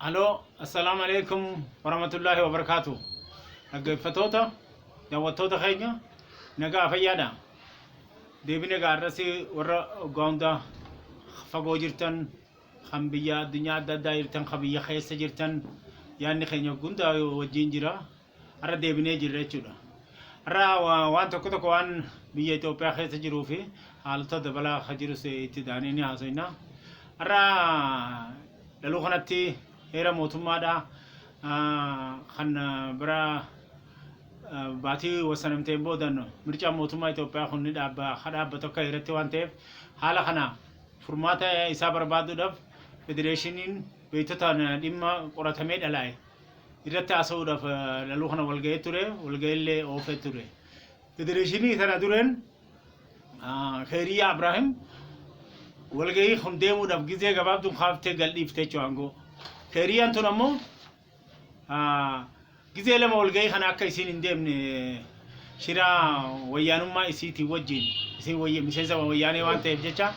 Aloo, assalaamu alaikum warahmatullaahi wabarakaatu. Dhaggeeffattoota, daawwattoota keenya nagaa fayyaadha. Deebine gaarras warra waggaa hundaa fagoo jirtan, kan biyya addunyaa adda addaa jirtan, kan biyya keessa jirtan, yaadni keenya hundaa wajjin jira. Har'a deebinee jirra jechuudha. Har'a waan tokko tokko waan biyya Itoophiyaa keessa jiruu fi haalota dabalaa akka jirus itti daanee ni haasofna. Har'a dhaluu kanatti heera mootummaadha kan bara baatii wasanamteen boodan mircaan mootummaa Itoophiyaa kun ni dhaabba akka dhaabbatu akka heeratti waan ta'eef, haala kana furmaata isaa barbaaduudhaaf federeeshiniin beektotaan dhimma qoratamee dhalaa'e irratti haasa'uudhaaf dhaluu kana walga'ee ture, walga'illee oofee ture. Federeeshinii kana dureen Keeriyyaa Abraahim walga'ii kun deemuudhaaf gizee gabaabduun kaaftee galdhiifte jechuudha aangoo. Keeriyyaan tun ammoo gizee lama walga'ii kana akka isiin hin deemne shira wayyaanummaa isiitiin wajjin, isiin wayya miseensa wayyaanee waan ta'eef jecha,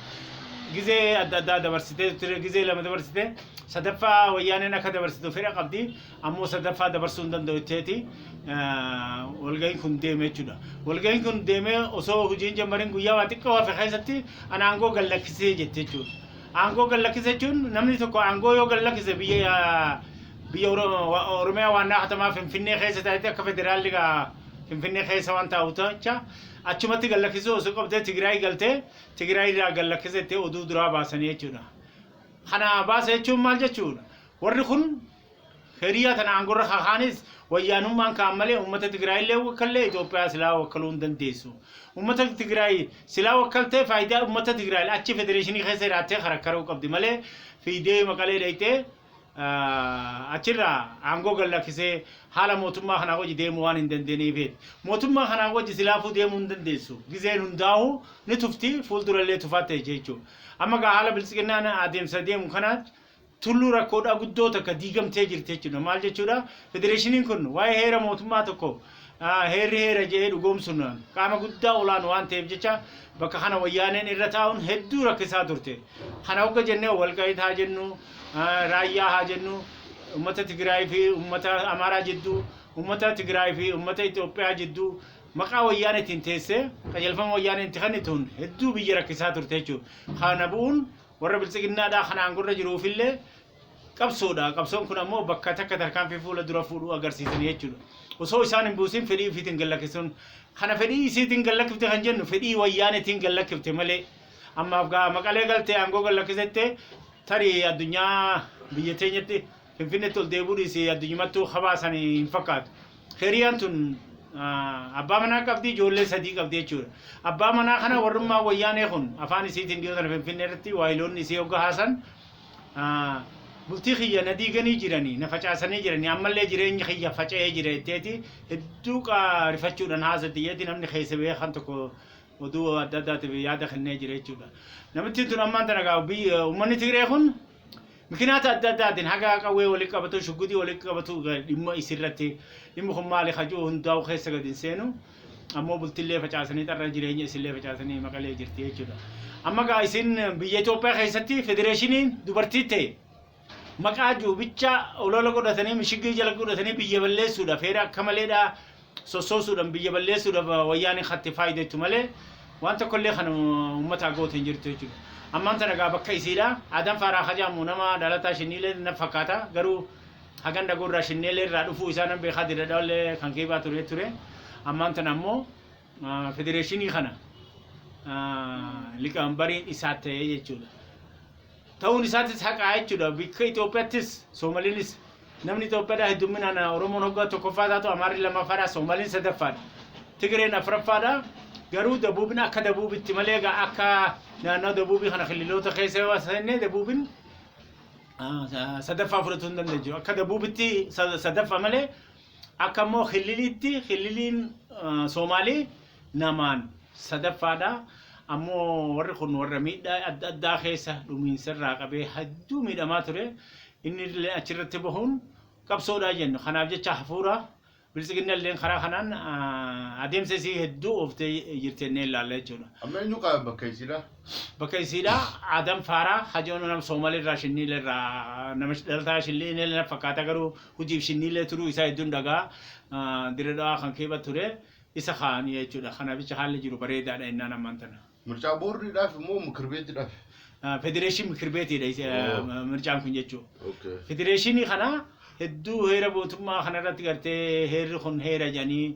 gizee adda addaa dabarsitee ture. Gizee lama dabarsite, sadaffaa wayyaaneen akka dabarsitu fedha qabdi, ammoo sadaffaa dabarsuu hin danda'u jetteeti walga'iin kun deeme jechuudha. Walga'iin kun deemee osoo hojiin jammarin guyyaa waa xiqqoo hafe keessatti ana aangoo gallakkisee jette jechuudha. Aangoo gallakkise jechuun, namni tokko aangoo yoo gallakkise biyya Oromiyaa waannaa katamaa Finfinnee keessa taa'etti akka federaalli Finfinnee keessa waan taa'u jecha, achumatti gallakkisuu osoo qabdee Tigraay galtee Tigraay irraa gallakkisettee oduu duraa baasanii jechuudha. Kana baasa jechuun maal jechuudha? Warri kun hiriyaa tana aangorra kakaanis wayyaanummaan kaan malee uummata Tigraay illee wakkallee Itoophiyaa silaa wakkaluu hin dandeessu. Uummata Tigraay silaa wakkaltee faayidaa uummata Tigraay achi federeeshinii keessa jiraattee karakkaruu qabdi malee, fiidee Maqalee dhayxee achirraa aangoo gallakkisee haala mootummaa kanaa wajji deemuu waan hin dandeenyeef, mootummaa kanaa wajji silaafuu deemuu hin dandeessu. Gizeen hundaa'u ni tufti, fuuldurallee tufatte jechuudha. Amma gaa haala biltsiginnaan adeemsa deemu kanaatti tulluu rakkoodhaa guddoo takka diigamtee jirti jechuudha. Maal jechuudha? Federeeshiniin kun waa'ee heera mootummaa tokko heerri heera jedhee dhugoomsuun qaama guddaa olaanu waan ta'eef jecha, bakka kana wayyaaneen irra taa'uun hedduu rakkisaa turte. Kana hogga jennee, Walqaayit haa jennu, Raayyaa haa jennu, uummata Tigraay fi uummata Amaaraa jidduu, uummata Tigraay fi uummata Itoophiyaa jidduu maqaa wayyaaneetiin teessee qajeelfama wayyaaneen itti kennituun hedduu biyya rakkisaa turte jechuudha. Kana bu'uun warra biltsiginnaadhaa kan aangorra jiruufillee qabsoodha. Qabsoon kun ammoo bakka takka tarkaanfii fuula dura fuudhuu agarsiisanii jechuudha. Osoo isaan hin buusin fedhii ofiitiin gallakkisuun kana, fedhii isiitiin gallakkifte kan jennu fedhii wayyaaneetiin gallakkifte malee, ammaaf gaa Maqalee galtee aangoo gallakkisette, tarii addunyaa biyya teenyatti Finfinneetti ol deebi'uu dhiisee addunyumattuu habaasan hin fakkaatu. Keriyaan tun abbaa manaa qabdi, ijoollee sadii qabdi jechuudha. Abbaa manaa kana warrummaa wayyaanee kun afaan isiitiin dhiyoo tana Finfinnee irratti waayiloonni isii hogga haasan, bultii kiyya na diiganii jiranii, na facaasanii jiranii, ammallee jireenyi kiyya faca'ee jira jetteeti hedduu rifachuudhaan haasatti jeeti namni keessa beekan tokko oduu adda addaatiif yaada kennee jira jechuudha. Namittiin tun ammaan tana gaa biyya uummanni Tigree kun mikinaata adda addaatiin haga qawwee walitti qabatu, shugguxii walitti qabatu, dhimma isirratti dhimmi kun maali kajuu hundaa'u keessa gadi hin seenu. Ammoo bultillee facaasanii xarra jireenya isillee facaasanii Maqalee jirti jechuudha. Amma gaa isin biyya Itoophiyaa keessatti federeeshiniin dubartii ta'e maqaa juubicha olola godhatanii, mishigii jala godhatanii biyya balleessuudhaaf, heera akka maleedha sossoosuudhaan biyya balleessuudhaaf wayyaaniin hatti faayidatu malee waan tokkollee kan uummataa goote hin jirtu jechuudha. Ammaan tana gaa bakka isiidha. Adam Faaraa Kajaamu nama dhalataa Shinniilee na fakkaata, garuu hagan dhagoorraa Shinniilee irraa dhufuu isaa nan beekaa, diradhawallee kan keebaa ture ture. Ammaan tana ammoo federeeshinii kana liqaambariin isaa ta'ee jechuudha. Ta'uun isaatis haqaa jechuudha. Bikka Itoophiyaattis Soomaliinis namni Itoophiyaadhaa heddumminaan Oromoon hoggaa tokkoffaa taatu, Amaarri lammaffaadha, Soomaliin sadaffaadha. Tigreen afuraffaadha. Garuu dabuubin akka dabuubitti malee egaa akka naannoo dabuubii kana kililoota keessa yoo seenne dabuubin sadaffaa fudhatuu hin dandeenyu. Akka dabuubitti sadaffaa malee, akka immoo kililiitti kililiin Soomaalii namaan sadaffaadha. Ammoo warri kun warra miidhaa adda addaa keessa dhumiinsa irraa qabee hedduu miidhamaa ture. Inni illee achirratti bahuun qabsoodhaa jennu. Kanaaf jecha hafuura Biltsiginna illeen karaa kanaan adeemsa isii hedduu ooftee jirti jennee ilaalla jechuudha. Amma eenyu qaba bakka isiidha? Bakka isiidha Adam Faaraa hajoon nama Soomalee irraa Shinniilee irraa nama dhalataa Shinniilee na fakkaata garuu hojiif Shinniilee turuu isaa hedduun dhagaa Dirre Dhawaa kan keeba ture isa kaa'anii jechuudha. Kanaaf jecha haalli jiru bareedaadha jennaan ammaan tana. Mircaa boordiidhaaf immoo mikir beetiidhaaf? Federeeshin mikir beetiidha mircaan kun jechuudha. Federeeshinii kana hedduu heera mootummaa kana irratti gartee heerri kun heera jedhanii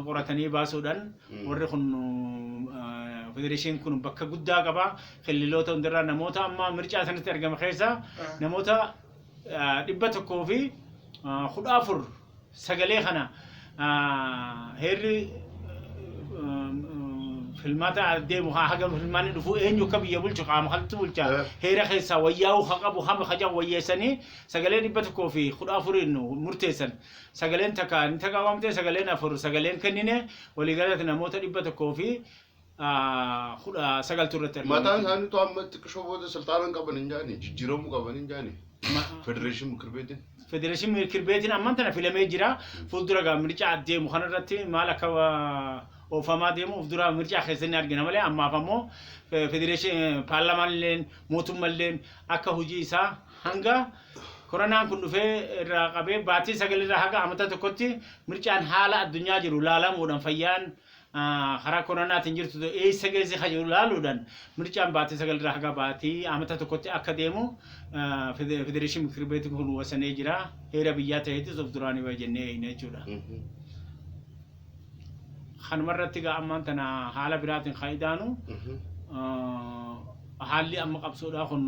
qoratanii baasuudhaan warri kun federeeshiniin kun bakka guddaa qaba. Killiloota hundarraa namoota amma mircaa sanatti argame keessa namoota 114 sagalee kana heerri filmaata deemu haa haga filmaanni dhufu eenyu akka biyya bulchu qaama kanatti bulcha heera keessaa wayyaa'uu haa qabu hama kaja wayyeessanii sagalee 114n murteessan. Sagaleen takka ni taqawamte, sagaleen afur sagaleen kennine, waliigalatti namoota 119tu irratti argamu. Mataan isaaniitu amma xiqqishoo booda silxaana hin qaban hin jaani jijjiiramuu qaban hin jaani. Federeeshin mikir beetiin. Federeeshin mikir beetiin amman tana filamee jira. Fuuldura gaa mircaa deemu kanarratti maal akka oofamaa deemu of dura mircaa keessatti ni argina malee ammaaf ammoo federeeshin paarlaamaan mootummalleen akka hojii isaa hanga koronaan kun dhufee irraa qabee baatii 9 irraa haga amata tokkotti mircaan haala addunyaa jiru laalamuudhaan fayyaan karaa koronaatiin jirtu eessa geesse kan jiru laaluudhaan mircaan baatii 9 irraa haga baatii amata tokkotti akka deemu federeeshin mikir beetiin kun wasanee jira. Heera biyyaa ta'eetis of duraanii bahe jennee eeyna jechuudha. Kanuma irratti egaa ammaan tana haala biraatiin kan idaanu haalli amma qabsoodhaa kun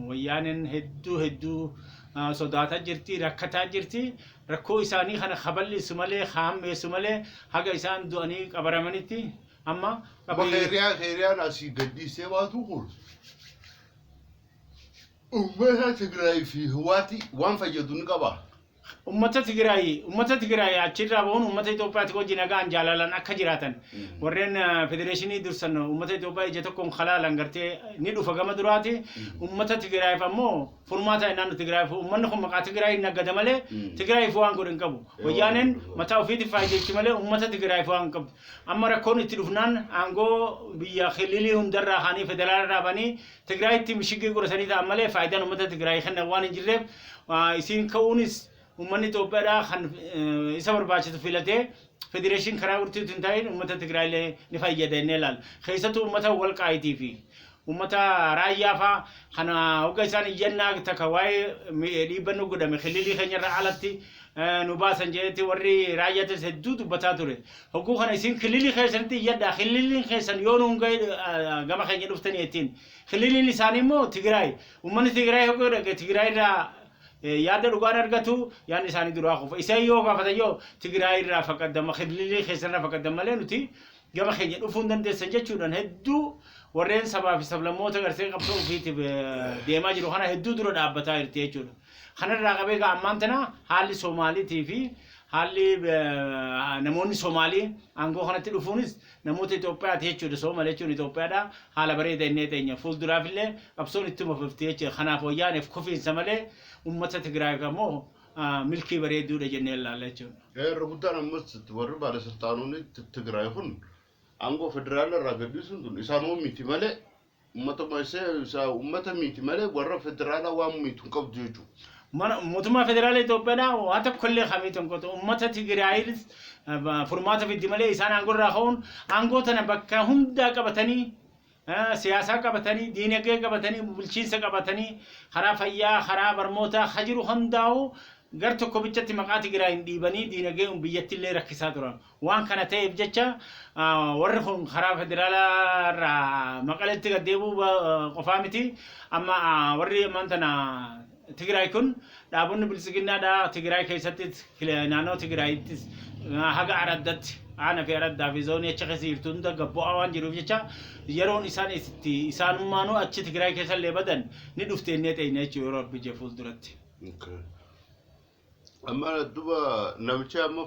wayyaaneen hedduu hedduu sodaataa jirti, rakkataa jirti. Rakkoo isaanii kana kabal'isu malee, hammeessu malee haga isaan du'anii qabaramanitti amma Amma keeriyaan asii gadhiisee baatu kun uummata Tigraay fi Hiwaati waan fayyadu ni qaba. Ummata Tigraay achirraa bahuun ummata Itoophiyaatti wajjin nagaan jaalalaan akka jiraatan warreen federeeshinii dursan ummata Itoophiyaa ija tokkoon kalaalan gartee ni dhufa gama duraati. Ummata Tigraayiif ammoo furmaata naannoo Tigraayiif ummanni kun maqaa Tigraay naggada malee Tigraayiif waan godhe hin qabu. Wayyaaneen mataa ofiitiif faayideechi malee ummata Tigraayiif waan hin qabdu. Amma rakkoon itti dhufnaan aangoo biyya kililii hundarraa kaanii federaalarraa banii Tigraayitti mishigii godhatanii ta'an malee faayidaan ummata Tigraay kennan waan hin jirreef isiin ka'uunis uummanni Itoophiyaadhaa kan isa barbaachisu filatee federeeshin karaa urtiitu hin ta'in uummata Tigraayillee ni fayyada jennee ilaalla. Keessattuu uummata Walqaayitii fi uummata Raayyaa fa'aa kana hogga isaan iyyannaa takka waa'ee dhiibban nu godhame kililii keenyarraa alatti nu baasan jedhetti warri Raayyaatis hedduu dubbataa ture. Hogguu kana isin kililii keessanitti iyyadhaa kililiin keessan yoo nuun ga'e gama keenya dhuftanii jettiin. Kililiin isaanii immoo Tigraay. Uummanni Tigraay hogguu dhaqe Tigraay irraa yaada dhugaan argatu yaadni isaanii duraa kufa. Isaan yoo gaafatan yoo Tigraay irraa faqaddama kililii keessanirraa faqaddan malee nuti gama keenya dhufuu hin dandeessan jechuudhaan hedduu warreen sabaa fi sablammoota gartee qabsoo ofiitiif deemaa jiru kana hedduu dura dhaabbataa jirti jechuudha. Kanarraa qabee egaa ammaan tana haalli Soomaaliitii fi haalli namoonni Soomaalii aangoo kanatti dhufuunis namoota Itoophiyaati jechuudha. Soomalee jechuun Itoophiyaadha. Haala bareeda inni teenya fuulduraaf illee qabsoon ittuma fufti jechuudha. Kanaaf wayyaaneef kufiinsa malee uummata Tigraayiif ammoo milkii bareedduudha jennee ilaalla jechuudha. Irra guddaan ammas warri baalasiltaanonni Tigraay kun aangoo federaala irraa gadhiisuun tun isaanoo miti malee uummata miti malee warra federaalaa waan miitu hin qabdu jechuudha. Mana mootummaa federaala Itoophiyaadhaa waan tokko illee kamiitu hin qotu. Uummata Tigraayis furmaata fiddi malee isaan aangoo irraa ka'uun aangoo tana bakka hundaa qabatanii siyaasaa qabatanii, diinagdee qabatanii, bulchiinsa qabatanii, karaa fayyaa, karaa barnootaa ka jiru hundaa'u gar tokko bichatti maqaa Tigraay hin dhiibanii diinagdee biyyatti illee rakkisaa turan. Waan kana ta'eef jecha warri kun karaa federaalaa irraa Maqaleetti gad deebi'uu qofaa miti. Amma warri ammaan tana Tigraay kun dhaabonni biltsiginnaadha Tigraay keessatti naannoo Tigraayittis haga araddatti aanaa fi araddaa fi zoonii achi keessa jirtu hunda gabbu'aa waan jiruuf jecha yeroon isaan itti isaanummaanuu achi Tigraay keessa illee badan ni dhufte innee xeeyna jechuudha yeroo Rabbi jee fuulduratti. Amma duba namichi amma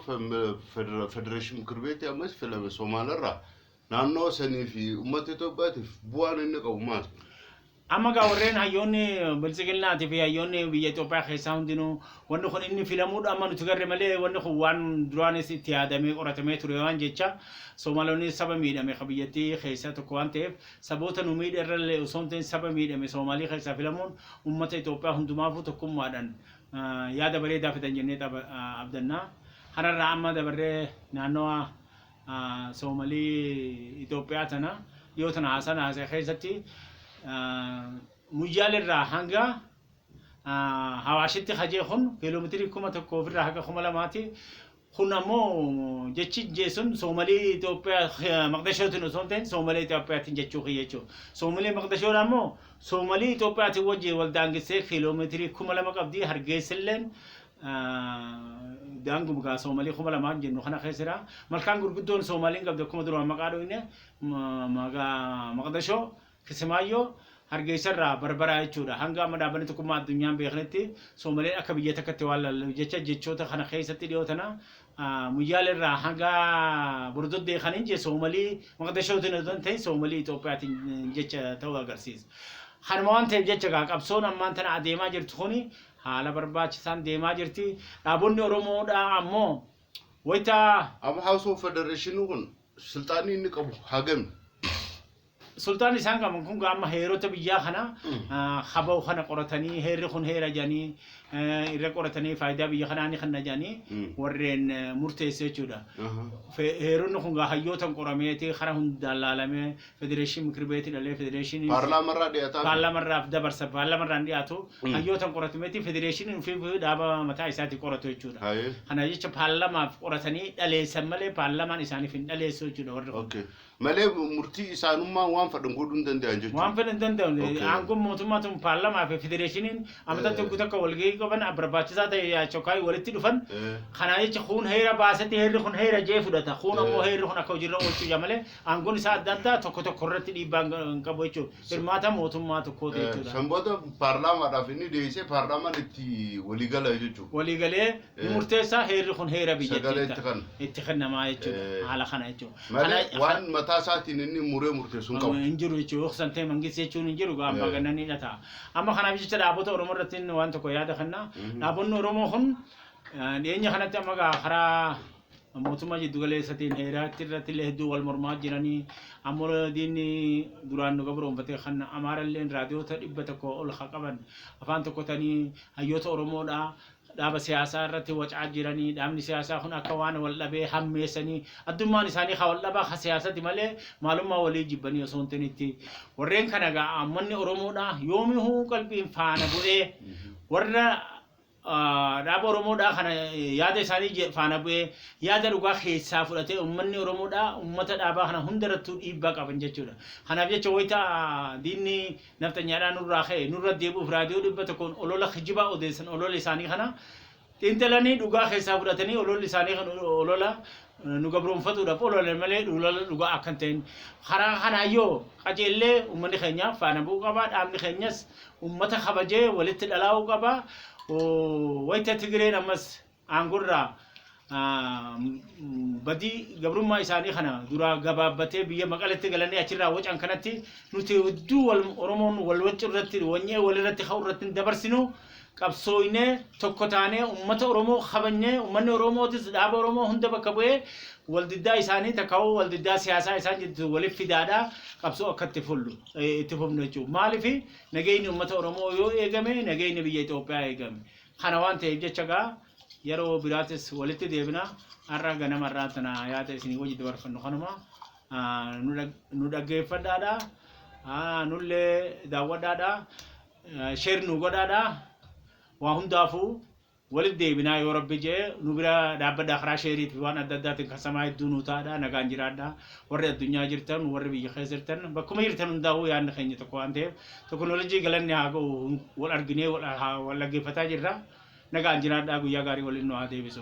federeeshin mikir beetii ammas filame Somaalarraa naannoo sanii fi uummata Itoophiyaatiif bu'aan inni qabu maal? Amma gaa warreen hayyoonni biltsiginnaatii fi hayyoonni biyya Itoophiyaa keessaa hundinuu wanni kun inni filamuudha amma nuti garre malee, wanni kun waan duraanis itti yaadamee qoratamee ture waan jecha. Soomaalonni saba miidhame ka biyyattii keessaa tokko waan ta'eef, saboota nu miidhe irrallee osoo hin ta'in saba miidhame Soomaalii keessaa filamuun uummata Itoophiyaa hundumaafuu tokkummaadhaan yaada bareedaa fidan jennee abdannaa. Kanarraa amma dabarree naannawa Soomalii Itoophiyaa tana dhiyoo tana haasaan haasa'e keessatti Muyyaalirraa hanga Hawaashitti hajee kun kiiloomeetirii 1000 ofirraa haga 2000ti. Kun ammoo jechi jeesun Soomalii Itoophiyaa Maqdashootiin osoo hin ta'in Soomalii Itoophiyaatiin jechuu kiyya jechuudha. Soomalii Maqdashoodha ammoo Soomalii Itoophiyaatiin wajjin wal daangessee kiiloomeetirii 2000 qabdi. Hargeysilleen daanguma gaa Soomalii 2000 jennu kana keessa jira. Malkaan gurguddoon Soomaliin qabdi akkuma duraan maqaa dhoyne Maqdashoo, Kisimaayyoo, Hargeessarraa Barbaraa jechuudha. Hanga amma dhaabbanni tokkummaa addunyaan beeknetti Soomaleen akka biyya takkatti waan laallu jecha jechoota kana keessatti dhiyoo tana Muyyaalerraa hanga Bordoddee kan hin jee Soomalii Maqdashootiin osoo hin ta'in Soomalii Itoophiyaatiin jecha ta'uu agarsiisa. Kanuma waan ta'eef jecha gaa qabsoon ammaan tana adeemaa jirtu kuni haala barbaachisaan deemaa jirti. Dhaabonni Oromoodhaa ammoo wayita Amma House of Federation kun sulxaanni inni qabu hagami? Sultaan isaan qaban kun amma heerota biyyaa kana haba'u kana qoratanii, heerri kun heera jedhanii irra qoratanii, faayidaa biyya kanaa ni kenna jedhanii warreen murteesse jechuudha. Heeronni kun gaa hayyootan qorameeti karaa hundaan laalamee federeeshinii mikir beetii dhalee federeeshinii Paarlaamarraa dhiyataa. Paarlaamarraaf dabarsa, paarlaamarraan dhiyaatu, hayyootan qoratameeti federeeshiniin ofii dhaaba mataa isaati qoratu jechuudha. Kana jecha paarlaamaaf qoratanii dhaleessan malee paarlaamaan isaaniif hin dhaleessu jechuudha warri kun. Okay. Malee murtii isaanummaa waan fedhan godhuu hin danda'an jechuudha. Waan fedhan danda'an. Aangoon mootummaa tun paarlaamaa fi federeeshiniin amatatti tokko tokko walgahii qaban barbaachisaa ta'e yaachokaayi walitti dhufan. Kana jecha kun heera baasetti heerri kun heera jee fudhata. Kun ammoo heerri kun akka hojiirra oolchuu jaa malee aangoon isaa adda addaa tokko tokko irratti dhiibbaa hin qabu jechuudha. Hirmaata mootummaa tokkooti jechuudha. San booda paarlaamaadhaaf inni dhiyeessee paarlaamaan itti waliigala jechuudha. Waliigalee ni murteessaa, heerri kun heera biyyattii Sagalee itti kenna. Itti kennamaa jechuudha. Haala kana jechuudha. Malee waan mataa isaatiin inni muree murteessu hin qabu. Hin jiru jechuudha. Yoo san ta'e mangisti jechuun hin jiru gaafa gannanii dha. Amma kanaaf jecha dhaabota Oromoo irratti inni waan tokko yaada kenna. Dhaabonni Oromoo kun dhiyeenya kanatti amma gaa karaa mootummaa jiddu galeessatiin heeraatti irratti illee hedduu wal mormaa jiranii, ammoo diinni duraan nu gabroonfatee kan Amaaralleen raadiyoota 100 ol haa qaban afaan tokko tanii hayyoota Oromoodha dhaaba siyaasaa irratti wacaa jiranii, dhaabni siyaasaa kun akka waan wal dhabee hammeessanii, addummaan isaanii haa wal dhabaa haa siyaasati malee maalummaa walii jibbanii osoo hin ta'initti. Warreen kana gaa uummanni Oromoodha yoomihuu qalbiin faana bu'ee warra dhaaba Oromoodhaa kana yaada isaanii faana bu'ee yaada dhugaa keessaa fudhatee, uummanni Oromoodhaa uummata dhaabaa kana hundarrattuu dhiibbaa qaban jechuudha. Kanaaf jecha wayita diinni nafxanyaadhaa nurraa ka'e nurra deebi'uuf raadiyoo 100n olola kijibaa odeessan, olola isaanii kana xiinxalanii dhugaa keessaa fudhatanii, ololli isaanii kan olola nu gabroonfatuudhaaf ololan malee olola dhugaa akka hin ta'in karaa kanaayyoo qajeellee uummanni keenya faana bu'uu qaba. Dhaabni keenyas uummata kabajee walitti dhalaa'uu qaba. Wayita Tigireen ammas aangorraa badii gabrummaa isaanii kana duraa gabaabbatee biyya Maqaletti galanii achirraa wacan kanatti nuti hedduu wal Oromoon wal waccu irratti wanyee wal irratti ka'u irratti hin dabarsinu. Qabsooynee tokko taanee uummata Oromoo kabajnee, uummanni Oromootis dhaaba Oromoo hunda bakka bu'ee waldiddaa isaanii takkaa'uu waldiddaa siyaasaa isaan jirtu waliif fidaadha qabsoo akka itti fullu itti fufnu jechuudha. Maaliif nageenyi uummata Oromoo yoo eegame nageenyi biyya Itoophiyaa eegame. Kana waan ta'eef jecha gaa yeroo biraatis walitti deebina. Har'a ganama irraa tana yaada isinii wajji dabarfannu kanuma nu dhaggeeffadhaadha. Nullee daawwadhaadha. Share nu godhaadha. Waa hundaafuu walitti deebinaa yoo Rabbi jee. Nu bira dhaabbadhaa karaa shareiif waan adda addaatiin kasamaa hedduu nu taadha. Nagaan jiraadha. Warri addunyaa jirtan, warri biyya keessa jirtan, bakkuma jirtan hundaa'uu yaadni keenya tokko waan ta'eef teknoolojii galanni haa ga'u, wal arginee wal dhaggeeffataa jirra. Nagaan jiraadhaa, guyyaa gaarii waliin nu haa deebisu.